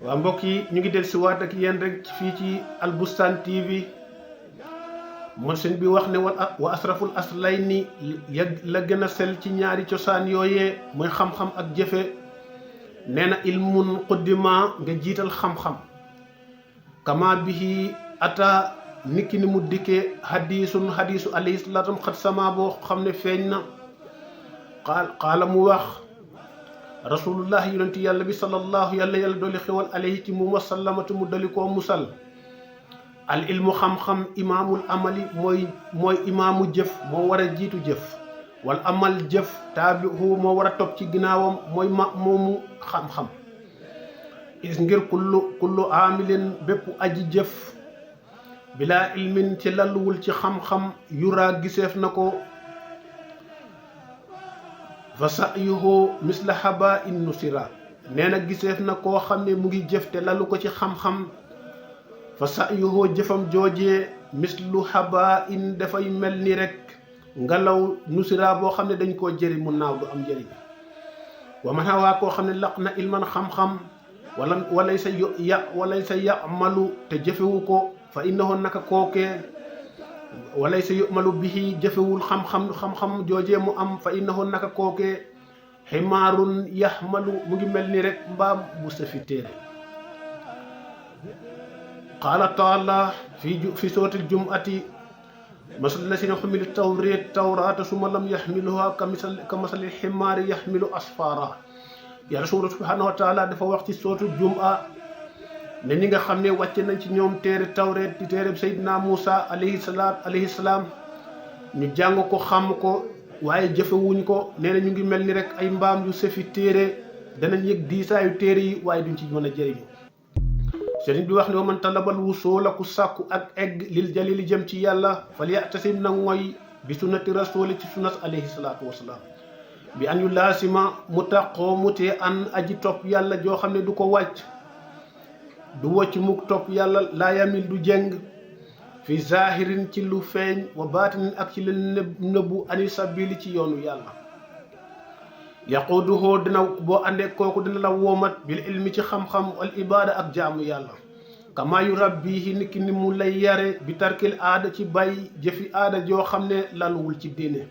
waa mbokk yi ñu ngi del si waat ak yéen rek fii ci Albustaan TV mon sëñ bi wax ne wa asraful aslayni la gën a sell ci ñaari cosaan yooyee muy xam-xam ak jëfe nee na ilmun quddima nga jiital xam-xam kama bihi ata niki ni mu dikkee hadiisu alayhi salaatum xat sama boo xam ne feeñ na qaala mu wax rasulullah yonenti yàlla bi sallallahu yàlla dolli xewal alayhi ci mu wasallamatu mu dali koo musal al ilmu xam-xam imaamul amali mooy imaamu jëf moo war a jiitu jëf wal amal jëf taabihu moo war a topp ci ginnaawam mooy moomu xam-xam is ngir kullu amilin bépp aji jëf bilaa ilmin ci lalluwul ci xam-xam yuraa giseef na ko fa sa'yuhu misla haba in nusira nee na giseef na koo xam ne mu ngi jëf te lalu ko ci xam-xam fa sa'yuhu jëfam joojee mislu haba in dafay mel ni rek ngelaw nusira boo xam ne dañ koo jëri mu naaw du am njëriñ wa man hawaa koo xam ne laq na ilman xam-xam walay sa ya'malu te jëfewu ko fa innahu naka kookee walay sa yu'malu bihi jëfewul xam-xam joojee mu am fa innahu naka kookee ximaarun yaxmalu mu ngi mel ni rek mbaam bu safi téere qaala taala fi sootil jum'ati masal lasina xumilu tawraata summa lam yaxmiluha ka masali ximaari yaxmilu asfara yàlla subhanahu wa taala dafa wax ci sootul jum'a ne ñi nga xam ne wàcce nañ ci ñoom téere tawreet di téere Seydina Muusa alayhi salaam ñu jàng ko xam ko waaye jëfewuñ ko nee na ñu ngi mel ni rek ay mbaam yu sëfi téere danañ yëg diisaayu téere yi waaye duñ ci mën a jëriñu sëriñ bi wax ne wa man talabal wusula ku sàkku ak egg lil jalili jëm ci yàlla fal ya'tasim na mooy bi sunnati rasuli ci sunnat alayhi salaatu wasalaam bi an yu laasima mu taqoo mu tee an aji topp yàlla joo xam ne du ko wàcc du wocc muk topp yàlla laa yamil du jeng fi zahirin ci lu feeñ wa baatinin ak ci lu nëbbu ani sabili ci yoonu yàlla yaquduhoo dina boo àndee kooku dina la woomat bil ilmi ci xam-xam wal ibada ak jaamu yàlla kama yu rabbihi niki ni mu lay yare bi tarkil aada ci bay jëfi aada joo xam ne laluwul ci diine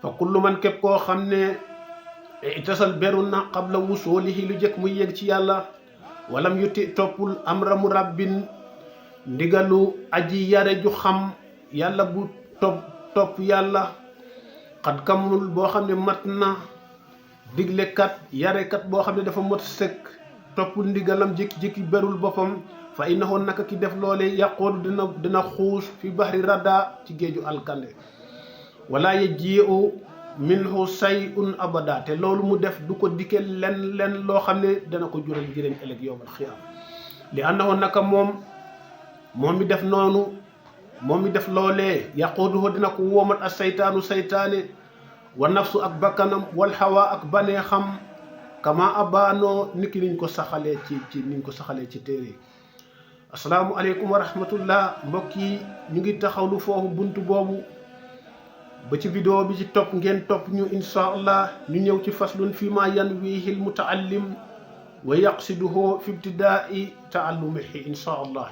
fa kullu man képp koo xam ne itasal beru na qabla wusulihi lu jëkk muy yegg ci yàlla walam yuti toppul amramu rabbin ndigalu aji yare ju xam yàlla bu topp yàlla xat kamul boo xam ne mat na diglekat yarekat boo xam ne dafa mot sëkk toppul ndigalam jékki-jékki berul boppam fa innahu naka ki def loole yaqoodu dina xuus fi bahri rada ci géeju alkande wala yaji'u minhu say'un abada te loolu mu def du ko dikke len loo xam ne dana ko jural njëriñ ëllëg yowmal xiyaam li annahu naka moom mi def noonu moom mi def loolee yaquuduhu dina ko woomat ak saytaane wa nafsu ak bakkanam wal hawa ak baneexam kama abaanoo niki niñ ko saxalee ci téere asalaamu aleykum wa rahmatullah mbokk yi ñu ngi taxawlu foofu buntu boobu ba ci vidéo bi ci topp ngeen topp ñu insha allah ñu ñëw ci faslun fi ma yanwihi al mutaallim wa yaqsiduhu fi ibtidaai taallumihi insha allah.